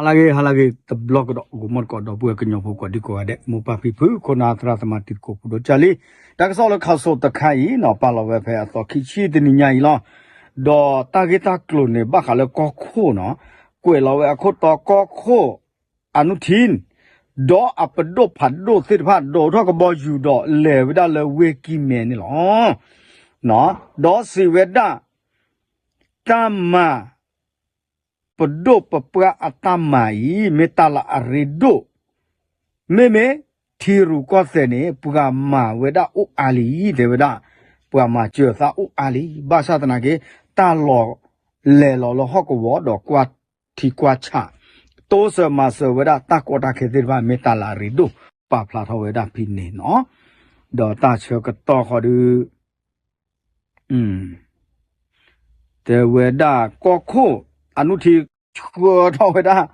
ဟါလၢအဂ့ၤ ဟါလၢအဂ့ၤ တဘျီကဒီး ဂီၤမီၢ်တကိး ဒီပုၢ်ဝဲၢ်ကညီဖိကိးဒံကိးဂၤဒဲး မိၢ်ပၢ်ဖံဖု ခိၣ်နၢ်သရၣ်သမါတံၤသကိး ဖိဒိၣ်ကၢ်လံ, တၢ်ကစီၣ်လၢ ခးစိတခါအံၤနီၤ ပာ်လီၤဝဲဖဲအသီခံဆံတနံၤညါအံၤလီၤ. ဒီးတၢ်ဂ့ၢ်တၢ်ကျိၤန့ၣ် ဘၣ်ဃးလၢကီၢ်ခိၣ်နီၤ, ကွဲးလီၤဝဲအခိၣ်တီ ကီၢ်ခိၣ် အနုထံၣ် ဒီးအပဒိၣ်ဖးဒိၣ်သ့ၣ်တဖၣ် ဒိးထီၣ်ကဘီယူၤဒီးလဲၤဝဲဒၣ်လၢဝ့ၢ်ကံၢ်မဲန့ၣ်လီၤ. ဒီးစံးဝဲဒၣ် တၢ်မၤ ပဒိၣ်ပပှၢ်အတၢ်မၤအံၤ မ့ၢ်တၢ်လၢအရ့ဒိၣ်, မ့မ့ၢ်ထံရူၢ်ကီၢ်သဲးန့ၣ် ပှၤမၤဝဲဒၣ်အိၣ်အါလံ တဲဝဲဒၣ်, ပှၤမၤစၢၤသးအိၣ်အါလံ, ဘၣ်ဆၣ်သနာ်က့ တၢ်လီၤလဲၤလီၤလၢဟီၣ်ကဝီၤဒီးကွၢ်ထံကွၢ်ဆး တိစၢၤမၤစၢၤဝဲဒၣ်တၢ်ကီတၢ်ခဲသ့ၣ်တဖၣ် မ့ၢ်တၢ်လၢအရ့ဒိၣ် ပာ်ဖျါထီၣ်ဝဲဒၣ်ဖဲန့ၣ်နီၤ. ဒီးတၢ်ဆၢကတီၢ်ဃီဒီး တဲဝဲဒၣ်ကီၢ်ခိၣ် အနုထံၣ် ဆှၢထီၣ်ဝဲဒၣ်,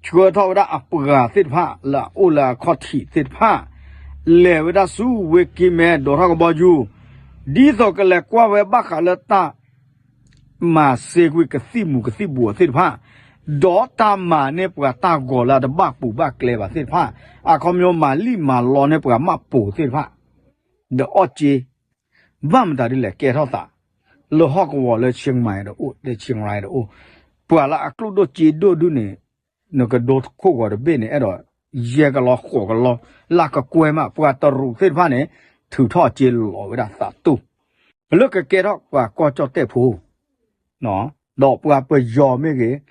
ဆှၢထီၣ်ဝဲဒၣ်အပှၤသ့ၣ်တဖၣ် လၢအအိၣ်လၢအခီၣ်ထံးသ့ၣ်တဖၣ် လဲၤဝဲဒၣ်ဆူဝ့ၢ်ကံၢ်မဲ ဒိးထီၣ်ကဘီယူၤ, ဒ်သိးကလဲၤကွၢ်ဝဲဘၣ်ဃးလၢတၢ် မၤစ့ကွံာ်ကသံၣ်မူၤကသံၣ်ဘှီးသ့ၣ်တဖၣ်, ဒီးတၢ်မၤန့ၢ်ပှၤတၢ်ဂီၤလၢအတဘၣ်ပူၤဘၣ်ကျဲဘၣ်သ့ၣ်တဖၣ်, အခီပညီမၤလံၣ်မၤလီန့ၢ်ပှၤမၣ်ပိာ်သ့ၣ်တဖၣ် ဒီးအီၣ်စ့, ဘၣ်မတၤဒ်လဲၣ် ကဲထီၣ်သး လၢဟီၣ်ကဝီၤလၢ Chiang Mai ဒီးအိၣ်, လၢ Chiang Rai ဒီးအိၣ်, ပှၤလၢအကျိၣ်ဒိၣ်စ့ဒိၣ်ဒုန့ၣ် နကဒိခိၣ်ဂီၤတဘ့ၣ်န့ၣ် အဲၣ်ဒိး ယဲၢ်ကလီဃိးကလီ လၢကကွဲမး ပှၤတရူးသ့ၣ်တဖၣ်န့ၣ် ထုးထီၣ်စ့လီၤဝဲဒၣ်သးတူၢ် လၢကကဲထီၣ်ပှၤကီၢ်ကၠီၣ်တဲၣ်ဖိ ဒီးပှၤပယီၤမ့ၢ်ဂ့ၤ,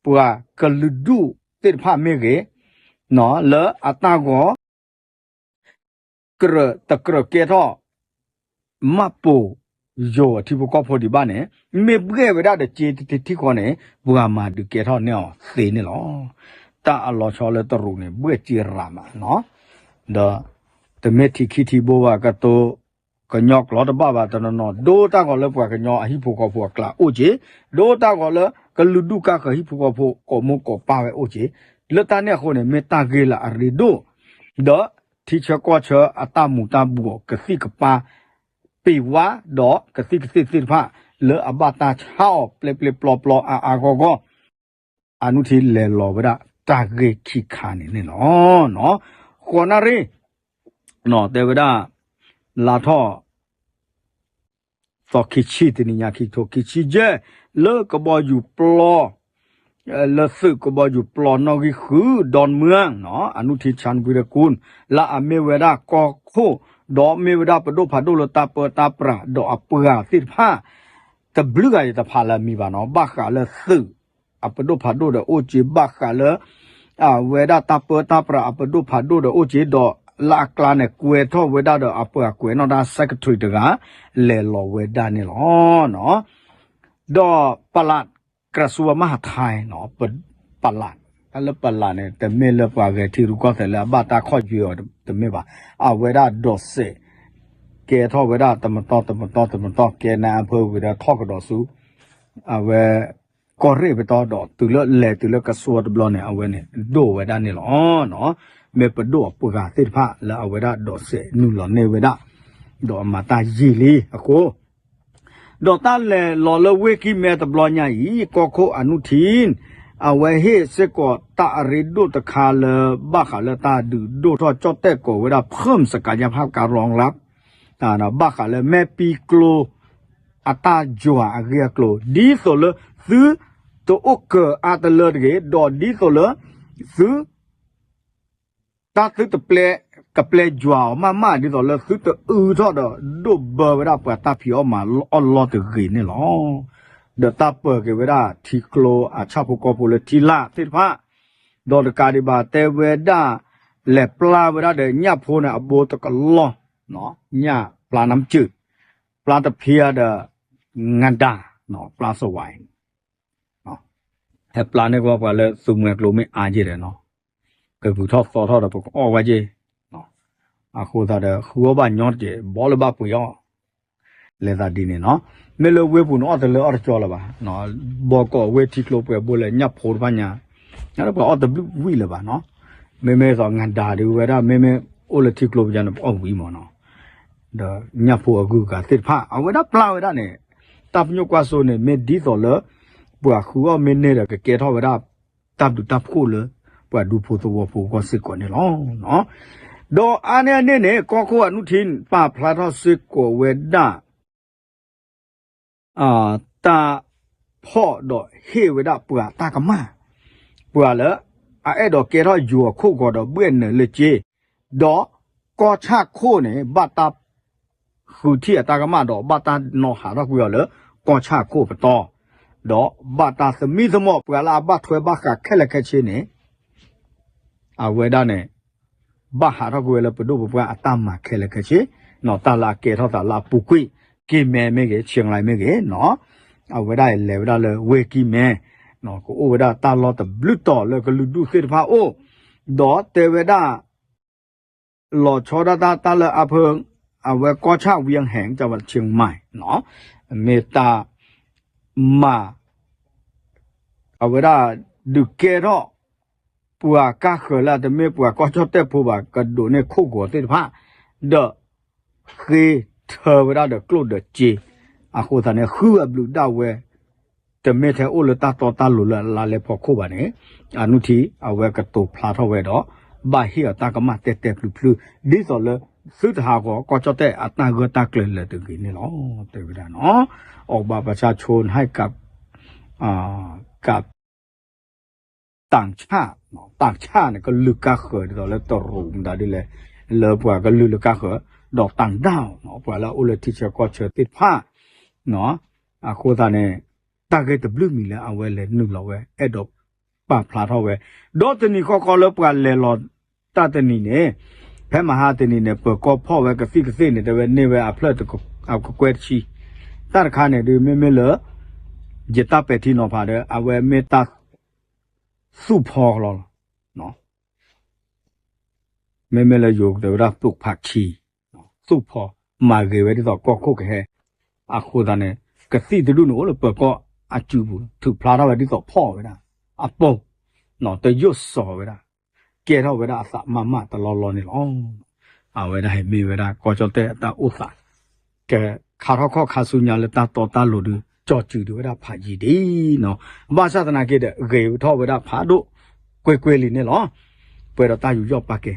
ပှၤကလုာ်ဒူၣ်သ့ၣ်တဖၣ်မ့ၢ်ဂ့ၤ, လၢအတၢ်ဂီၤ ကြၢးတကြၢးကဲထီၣ် မၣ်ပိာ်ယိၤအထံဖိကီၢ်ဖိဒံးဘၣ်န့ၣ် မ့ၢ်ဘှဲၣ်ဝဲဒၣ်ဒီးစ့တထံဃီန့ၣ် ပှၤမၤဒုးကဲထီၣ်န့ၢ်အီၤသ့န့ၣ်လီၤ. တၢ်အလီၤဆီလၢတရူးန့ၣ် ဘှဲၣ်စ့ရၤမးနီၤ, ဒီး တမ့ၢ်ထံခံထံဘိဘၣ်ကတိၤ ကညီကျိာ်တဘၣ်ဘၣ်တနီၤနီၤ ဒိတၢ်ဂီၤလၢပှၤကညီအဟံၣ်ဖိဃီဖိအကျါအိၣ်က့ၤ, ဒိတၢ်ဂီၤလၢကလုာ်ဒူၣ်ကါဃၢၤဟံၣ်ဖိဃီဖိကိးမူကိးပၢ်ဝဲအိၣ်က့ၤ, လၢတၢ်န့ၣ်အဃိန့ၣ် မ့ၢ်တၢ်ဂ့ၢ်လၢအရ့ဒိၣ် ဒီးထံဆၢကီၢ်ဆၢအတၢ်မူၤတၢ်ဘှီးကသံၣ်ကပၤ ပ့ၤဝါ ဒီးကသံၣ်ကသ့ၣ်သ့ၣ်တဖၣ် လၢအဘၣ်တၢ်ဆါအီၤပျဲပျဲပျီပျီအါအါဂီၢ်ဂီၢ် အနုထံလဲၤလီၤဝဲဒၣ်တၢ်ဂ့ၢ်ခံခါန့ၣ်န့ၣ်လီၤ. ဃိးနၣ်ရံၣ် တဲဝဲဒၣ် လါထီၣ် သီခံဆံတနံၤညါခံကထိခံဆံယဲၢ် လၢကဘီယူၤပျီ လၢသုးကဘီယူၤပျီနီၣ်ဂံၢ်ဃု ဒီမၢၢ် အနုထံ ဆၣ်နဘံရကူၣ် လၢအမ့ၢ်ဝဲဒၣ်ကီၢ်ခိၣ် ဒီးမ့ၢ်ဝဲဒၣ်ပဒိၣ်ဖးဒိၣ်လၢတၢ်ပၢတၢ်ပြး ဒီးအပှၤသ့ၣ်တဖၣ် တဘျုးဂၤယတဖးလၢအမံၤဘၣ်နီၤ ဘၣ်ဃးလၢသုး အပဒိၣ်ဖးဒိၣ်ဒီးအိၣ်က့ၤ ဘၣ်ဃးလၢ အဝဲဒၣ်တၢ်ပၢတၢ်ပြးအပဒိၣ်ဖးဒိၣ်ဒီးအိၣ်က့ၤ ဒီးလၢအကျါန့ၣ် ကွဲးထီၣ်ဝဲဒၣ်ဒီးအပှၤကွဲးနီၣ်တၢ် secretary တဂၤ လဲၤလီၤဝဲဒၣ်န့ၣ်လီၤ. ဒီးပလး กระทรวงมหาดไทย ပလး တၢ်လၢပလးန့ၣ် တမ့ၢ်လၢပှၤဂဲၤထံရူၢ်ကီၢ်သဲးလၢအဘၣ်တၢ်ခီၣ်ယွဲအီၤတမ့ၢ်ဘၣ်. အဝဲဒၣ်ဒိးစဲး ကဲထီၣ်ဝဲဒၣ်တမတီၢ်တမတီၢ်တမတီၢ် ကဲနါအဖၢဝံၤဒီးထီၣ်ကဒီးဆူ အဝဲ ကီၢ်ရ့ၣ်ပတီၢ်ဒီးတုၤလၢလဲၤတုၤလၢကစူတဘျီန့ၣ် အဝဲန့ၣ် ဒိၣ်ဝဲဒၣ်န့ၣ်လီၤ. မ့ၢ်ပဒိၣ်အပှၤသ့ၣ်တဖၣ်လၢအဝဲဒၣ်ဒိးစဲးနုာ်လီၤန့ၢ်ဝဲဒၣ် ဒီးအမၤတၢ်ယံာ်လံအဃိ ဒီးတၢ်လဲၤလီၤလၢဝ့ၢ်ကံၢ်မဲတဘျီညါအံၤ ကီၢ်ခိၣ်အနုထံၣ် အဝဲဟ့ၣ်စ့ၢ်ကီးတၢ်အရ့ဒိၣ်တခါလၢ ဘၣ်ဃးလၢတၢ်ဒုးဒိၣ်ထီၣ်ကၠီၣ်တဲၣ်ကိးဝဲဒၣ် เพิ่มศักยภาพการรองรับ ဘၣ်ဃးလၢမဲာ်ပံၤကျိ အတၢ်ယွၤအဂ့ၢ်အကျိၤ ဒ်သိးလၢသုတအိၣ်ကၢၤအါတလၢတဂ့ၤ ဒီးဒ်သိးလၢသု တၢ်သုတပျဲ ကပျဲယွၤအီၤမးမး ဒ်သိးလၢသုတအုထီၣ်ဒီး ဒိၣ်ဘၢဝဲဒၣ်ပှၤတၢ်ဖံးအီၣ်မၤအီၣ်လီၢ်တဂ့ၤန့ၣ်လီၤ. ဒီးတၢ်ပၢၤက့ၤဝဲဒၣ်ထံကျိအဆၣ်ဖိကီၢ်ဖိလၢထံလာ်သ့ၣ်တဖၣ် ဒီးတကးဒံးဘၣ်တဲဝဲဒၣ် လဲၤပျၢ်ဝဲဒၣ်ဒီးညၣ်ဖိန့ၣ် အဘိတကလီၢ် ညၣ်ပျၢ်နါစၢၤ ပျၢ်တဖျါဒီး ငဒါ ပျၢ်စဝဲ ဟဲပျၢ်န့ၢ်ကီၢ်ပှၤလၢသူမှဲကျိမ့ၢ်အါက့ၤဒီးနီၤ ကဂုၤထီၣ်သီထီၣ်ဒီးပကအီၣ်ဝဲက့ၤ အဃိသတးဒီး ဃုအီၣ်ဘၣ်ညီတက့ၢ် ဘီလၢဘၣ်ပှ့ၤအီၣ် လဲၤသးဒ်န့ၣ်နီၤ မ့ၢ်လၢဝ့ၢ်ပူၤန့ၣ်အီၣ်တလၢအီၣ်တကၠီလၢၤဘၣ် ဘီကီးဝ့ၢ်ထံကျိပှဲၤဘိလၢညၣ်ဖိတဖၣ်ညါ ပှၤအီၣ်တဘျုးဝံၣ်လၢၤဘၣ်နီၤ မ့မ့ၢ်သိးငဒါဒုးဝဲဒၣ် မ့မ့ၢ်အိၣ်လၢထံကျိပယါန့ၣ် ပအီၣ်ဝံၣ်မးနီၤ ဒီးညၣ်ဖိအဂုၤအဂၤသ့ၣ်တဖၣ် အဝဲဒၣ်ပျၢ်ဝဲဒၣ်န့ၣ် တၢ်ပညိၣ်ကွၢ်စိန့ၣ် မ့ၢ်ဒ်သိးလၢ ပှၤဃုအီၣ်မ့ၢ်န့ၢ်ဒီးကကဲထီၣ်ဝဲဒၣ် တၢ်ဘျုးတၢ်ဖှိၣ်လၢ ပှၤဒူဖိသဝီဖိအဂီၢ်စ့ၢ်ကီးန့ၣ်လီၤ. ဒီးအါန့ၢ်အန့ၣ်န့ၣ် ကီၢ်ခိၣ်အနုထံ ပာ်ဖျါထီၣ်စ့ၢ်ကီးဝဲဒၣ် တၢ်ဖီၣ်ဒီးဟ့ၣ်ဝဲဒၣ်ပှၤတၢ်ကမၣ်, ပှၤလၢ အအဲၣ်ဒိးကဲထီၣ်ယိၤအခိၣ်ဂီၤဒီးဘှဲၣ်နၢၤလၢက့, ဒီးကီၢ်ဆၣ်ခိၣ်န့ၣ် ဘၣ်တၢ်ဃုထံၣ်အတၢ်ကမၣ်ဒီးဘၣ်တၢ်နီၤဟးထီၣ်ကွံာ်အီၤလၢကီၢ်ဆၣ်ခိၣ်ပတီၢ်, ဒီးဘၣ်တၢ်သမံသမိးပှၤလၢအဘၣ်ထွဲဘၣ်ဃးခဲလၢာ်ခဲဆ့န့ၣ် အဝဲဒၣ်န့ၣ် ဘၣ်ဟးထီၣ်ကွံာ်ဝဲလၢပဒိၣ်ပပှၢ်အတၢ်မၤခဲလၢာ်ခဲဆ့, တၢ်လၢအကဲထီၣ်သးလၢအပူၤကွံာ်, က့မဲမ့ၢ်ဂ့ၤ, ဆ့ၣ်ငလဲမ့ၢ်ဂ့ၤ, အဝဲဒၣ်လဲၤဝဲဒၣ်လၢဝ့ၢ်ကံမဲ, ကအိၣ်ဝဲဒၣ်တၢ်လီၢ်တဘျုးတီၤလၢကလုာ်ဒူၣ်သ့ၣ်တဖၣ်အိၣ်, ဒီးတဲဝဲဒၣ် လီၤဆီဒၣ်တၢ်တၢ်လၢအဖၢ အဝဲကီၢ်ဆၣ်ဝံၣ်ဟဲ ကဝဲဆ့ၣ်ငမဲ, မ့ၢ်တၢ်မၤ အဝဲဒၣ် ဒုးကဲထီၣ် ပှၤကါဃၢၤလၢအတမ့ၢ်ပှၤကီၢ်ကၠီၣ်တဲၣ်ဖိဘၣ် ကဒိးန့ၢ်ခိၣ်ဂီၤသ့ၣ်တဖၣ်, ဒီးဃ့ထၢဝဲဒၣ်ဒီးကျိၣ်ဒီးစ့, အဃိသတးန့ၣ် ဃုအဘျုးဒၣ်ဝဲ တမ့ၢ်ထဲအိၣ်လၢတၢ်တီတၢ်လိၤလၢအလါလဲဖီခိၣ်ဘၣ်န့ၣ်, အနုထံ အဝဲကတိၤဖျါထီၣ်ဝဲဒီး ဘၣ်ဟ့ၣ်အီၤတၢ်ကမၣ်တဲာ်တဲာ်ဖျုးဖျုး, ဒ်သိးလၢ သုတဟးဂီၤကီၢ်ကၠီၣ်တဲၣ်အတၢ်ဂၢၢ်တၢ်ကျၢၤလၢၤတဂ့ၤန့ၣ်လီၤ. တဲဝဲဒၣ်နီၤ, အီၣ်ဘၣ်ပှၤဆါဆိနဟဲက က တၢ်ဆၣ်, တၢ်ဆၣ်န့ၣ် ကလုာ်ကါဃၢၤဒ်သိးလၢတရူးမတၤဒ်လဲၣ်, လၢပှၤကလုာ်လၢကါဃၢၤ, ဒီးတၢ်ဒၣ်, ပှၤလၢအအိၣ်လၢထံဆၢကီၢ်ဆၢသ့ၣ်တဖၣ်, အဃိသတးန့ၣ် တၢ်ဂ့ၢ်တဘျုးမံၤလၢအဝဲလဲၤနုာ်လီၤဝဲ အဲၣ်ဒိးပာ်ဖျါထီၣ်ဝဲ, ဒီးတနံၤဃီဃီလၢပှၤလဲၤလီၤတၢ်တနံၤန့ၣ်, ဖဲမဟါတနံၤန့ၣ် ပၢၤကီၢ်ဖီၣ်ဝဲကသံၣ်ကသ့ၣ်န့ၣ် တဲဝဲန့ၢ်ဝဲအဖျၢၣ်အကကွဲၢ်တဆံ, တၢ်တခါန့ၣ်ဒုး မ့မ့ၢ်လၢ ယတၢ်ပဲာ်ထံနီၤဖးဒီး အဝဲမ့ၢ်တၢ် သူၣ်ဖီလီၤလီၤ. မ့မ့ၢ်လၢယိၤကတဲဝဲဒၣ်သူၣ်ဖးခံ, သူၣ်ဖီ မၤဂ့ၤဝဲဒ်သိးကီၢ်ခိၣ်ကဟဲ, အဃိသတးန့ၣ် ကသံၣ်တဒူၣ်န့ၣ်အိၣ်လၢပၢၤကီၢ်အစုပူၤ ထုးဖျါထီၣ်ဝဲဒ်သိးဖီၣ်ဝဲဒၣ်အပိၢ်, တယိၣ်စီၤဝဲဒၣ်, ကဲထီၣ်ဝဲဒၣ်အသးမးမးတလီၢ်လီၢ်န့ၣ်လီၤ. အဝဲဒၣ်ဟဲမ့ၢ်ဝဲဒၣ်ကီၢ်ကၠီၣ်တဲၣ်အတၢ်အိၣ်သး ကခါထီၣ်ခီၣ်ခါဆူညါလၢတၢ်တီတၢ်လိၤဒုး ကၠီၣ်စုဒုးဝဲဒၣ်ဖးယံာ်ဒံးနီၤ, ဘၣ်ဆၣ်သနာ်က့ဒီး ဂ့ၤထီၣ်ဝဲဒၣ်ဖးဒိၣ် ကွ့ၢ်ကွ့ၢ်လံန့ၣ်လီၤ. ပှဲၤဒီးတၢ်ယူးယီၣ်ပာ်ကဲ